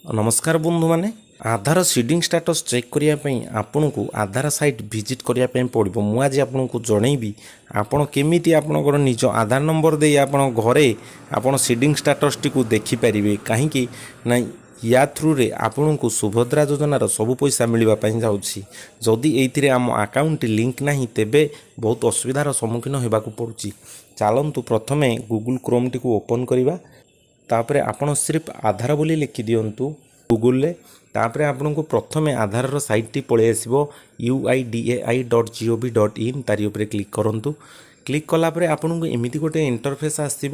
ନମସ୍କାର ବନ୍ଧୁମାନେ, ଆଧାର ସିଡ଼ିଂ status check କରିବା ପାଇଁ ଆପଣଙ୍କୁ ଆଧାର ସାଇଟ୍ ଭିଜିଟ୍ କରିବା ପାଇଁ ପଡ଼ିବ। ମୁଁ ଆଜି ଆପଣଙ୍କୁ ଜଣେଇବି ଆପଣ କେମିତି ଆପଣଙ୍କର ନିଜ ଆଧାର ନମ୍ବର ଦେଇ ଆପଣ ଘରେ ଆପଣ ସିଡ଼ିଂ ଷ୍ଟାଟସ୍ଟିକୁ ଦେଖିପାରିବେ। କାହିଁକି ନା ୟା ଥ୍ରୁରେ ଆପଣଙ୍କୁ ସୁଭଦ୍ରା ଯୋଜନାର ସବୁ ପଇସା ମିଳିବା ପାଇଁ ଯାଉଛି। ଯଦି ଏଇଥିରେ ଆମ ଆକାଉଣ୍ଟଟି ଲିଙ୍କ୍ ନାହିଁ, ତେବେ ବହୁତ ଅସୁବିଧାର ସମ୍ମୁଖୀନ ହେବାକୁ ପଡ଼ୁଛି। ଚାଲନ୍ତୁ, ପ୍ରଥମେ ଗୁଗୁଲ୍ କ୍ରୋମ୍ଟିକୁ ଓପନ୍ କରିବା। ତାପରେ ଆପଣ ସିର୍ଫ ଆଧାର ବୋଲି ଲେଖିଦିଅନ୍ତୁ ଗୁଗୁଲରେ। ତାପରେ ଆପଣଙ୍କୁ ପ୍ରଥମେ ଆଧାରର ସାଇଟ୍ଟି ପଳେଇ ଆସିବ, uidai.gov.in। ତାରି ଉପରେ କ୍ଲିକ୍ କରନ୍ତୁ। କ୍ଲିକ୍ କଲା ପରେ ଆପଣଙ୍କୁ ଏମିତି ଗୋଟିଏ ଇଣ୍ଟରଫେସ୍ ଆସିବ।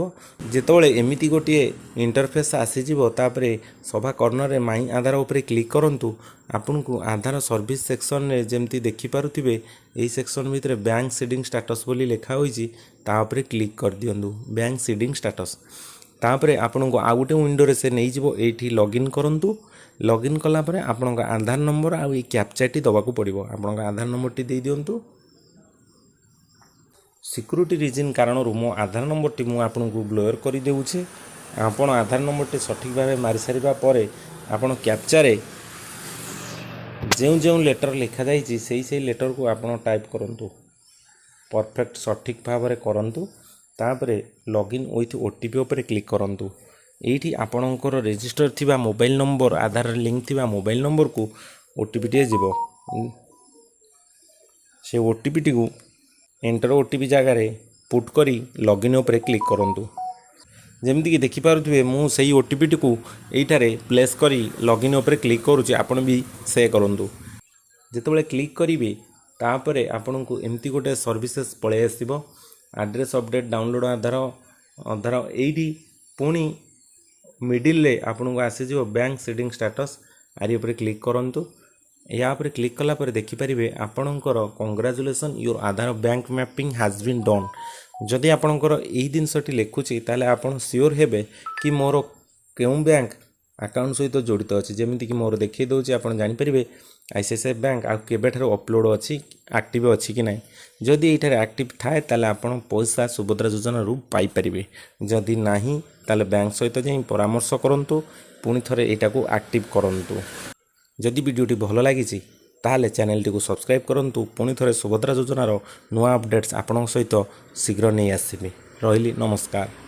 ଯେତେବେଳେ ଏମିତି ଗୋଟିଏ ଇଣ୍ଟରଫେସ୍ ଆସିଯିବ, ତାପରେ ସଭା କର୍ଣ୍ଣରରେ ମାଇ ଆଧାର ଉପରେ କ୍ଲିକ୍ କରନ୍ତୁ। ଆପଣଙ୍କୁ ଆଧାର ସର୍ଭିସ୍ ସେକ୍ସନରେ ଯେମିତି ଦେଖିପାରୁଥିବେ, ଏହି ସେକ୍ସନ୍ ଭିତରେ ବ୍ୟାଙ୍କ ସିଡ଼ିଂ ଷ୍ଟାଟସ୍ ବୋଲି ଲେଖା ହୋଇଛି, ତା ଉପରେ କ୍ଲିକ୍ କରିଦିଅନ୍ତୁ, ବ୍ୟାଙ୍କ ସିଡ଼ିଂ ଷ୍ଟାଟସ୍। ତାପରେ ଆପଣଙ୍କୁ ଆଉ ଗୋଟେ ୱିଣ୍ଡୋରେ ସେ ନେଇଯିବ। ଏଇଠି ଲଗ୍ଇନ୍ କରନ୍ତୁ। ଲଗ୍ଇନ୍ କଲା ପରେ ଆପଣଙ୍କ ଆଧାର ନମ୍ବର ଆଉ ଏଇ କ୍ୟାପଚାଟି ଦେବାକୁ ପଡ଼ିବ। ଆପଣଙ୍କ ଆଧାର ନମ୍ବରଟି ଦେଇଦିଅନ୍ତୁ। ସିକ୍ୟୁରିଟି ରିଜିନ୍ କାରଣରୁ ମୋ ଆଧାର ନମ୍ବରଟି ମୁଁ ଆପଣଙ୍କୁ ବ୍ଲର୍ କରିଦେଉଛି। ଆପଣ ଆଧାର ନମ୍ବରଟି ସଠିକ୍ ଭାବେ ମାରିସାରିବା ପରେ ଆପଣ କ୍ୟାପଚାରେ ଯେଉଁ ଯେଉଁ ଲେଟର୍ ଲେଖାଯାଇଛି, ସେଇ ସେଇ ଲେଟର୍କୁ ଆପଣ ଟାଇପ୍ କରନ୍ତୁ। ପରଫେକ୍ଟ ସଠିକ୍ ଭାବରେ କରନ୍ତୁ। ତାପରେ ଲଗ୍ଇନ୍ ୱିଥ୍ ଓଟିପି ଉପରେ କ୍ଲିକ୍ କରନ୍ତୁ। ଏଇଠି ଆପଣଙ୍କର ରେଜିଷ୍ଟର ଥିବା ମୋବାଇଲ୍ ନମ୍ବର, ଆଧାରରେ ଲିଙ୍କ୍ ଥିବା ମୋବାଇଲ୍ ନମ୍ବରକୁ ଓଟିପିଟିଏ ଯିବ। ସେ ଓଟିପିଟିକୁ ଏଣ୍ଟର ଓଟିପି ଜାଗାରେ ପୁଟ୍ କରି ଲଗ୍ଇନ୍ ଉପରେ କ୍ଲିକ୍ କରନ୍ତୁ। ଯେମିତିକି ଦେଖିପାରୁଥିବେ, ମୁଁ ସେଇ ଓଟିପିଟିକୁ ଏଇଠାରେ ପ୍ଲେସ୍ କରି ଲଗ୍ଇନ୍ ଉପରେ କ୍ଲିକ୍ କରୁଛି। ଆପଣ ବି ସେ କରନ୍ତୁ। ଯେତେବେଳେ କ୍ଲିକ୍ କରିବେ, ତାପରେ ଆପଣଙ୍କୁ ଏମିତି ଗୋଟେ ସର୍ଭିସେସ୍ ପଳେଇ ଆସିବ, address update, download Aadhaar Aadhaar ଏଇଠି ପୁଣି ମିଡ଼ିଲରେ ଆପଣଙ୍କୁ ଆସିଯିବ ବ୍ୟାଙ୍କ ସିଡ଼ିଂ ଷ୍ଟାଟସ୍। ଆରି ଉପରେ କ୍ଲିକ୍ କରନ୍ତୁ। ଏହା ଉପରେ କ୍ଲିକ୍ କଲା ପରେ ଦେଖିପାରିବେ ଆପଣଙ୍କର "Congratulation, your Aadhaar bank mapping has been done"। ଯଦି ଆପଣଙ୍କର ଏଇ ଜିନିଷଟି ଲେଖୁଛି, ତାହେଲେ ଆପଣ ସିଓର ହେବେ କି ମୋର କେଉଁ ବ୍ୟାଙ୍କ ଆକାଉଣ୍ଟ ସହିତ ଜଡ଼ିତ ଅଛି। ଯେମିତିକି ମୋର ଦେଖାଇ ଦେଉଛି, ଆପଣ ଜାଣିପାରିବେ ଆଇସିଆଇସିଆଇ ବ୍ୟାଙ୍କ ଆଉ କେବେଠାରୁ ଅପଲୋଡ଼ ଅଛି, ଆକ୍ଟିଭ୍ ଅଛି କି ନାହିଁ। ଯଦି ଏଇଠାରେ ଆକ୍ଟିଭ୍ ଥାଏ, ତାହେଲେ ଆପଣ ପଇସା ସୁଭଦ୍ରା ଯୋଜନାରୁ ପାଇପାରିବେ। ଯଦି ନାହିଁ, ତାହେଲେ ବ୍ୟାଙ୍କ ସହିତ ଯାଇ ପରାମର୍ଶ କରନ୍ତୁ, ପୁଣି ଥରେ ଏଇଟାକୁ ଆକ୍ଟିଭ୍ କରନ୍ତୁ। ଯଦି ଭିଡ଼ିଓଟି ଭଲ ଲାଗିଛି, ତାହେଲେ ଚ୍ୟାନେଲଟିକୁ ସବସ୍କ୍ରାଇବ୍ କରନ୍ତୁ। ପୁଣି ଥରେ ସୁଭଦ୍ରା ଯୋଜନାର ନୂଆ ଅପଡ଼େଟ୍ସ ଆପଣଙ୍କ ସହିତ ଶୀଘ୍ର ନେଇ ଆସିବି। ରହିଲି, ନମସ୍କାର।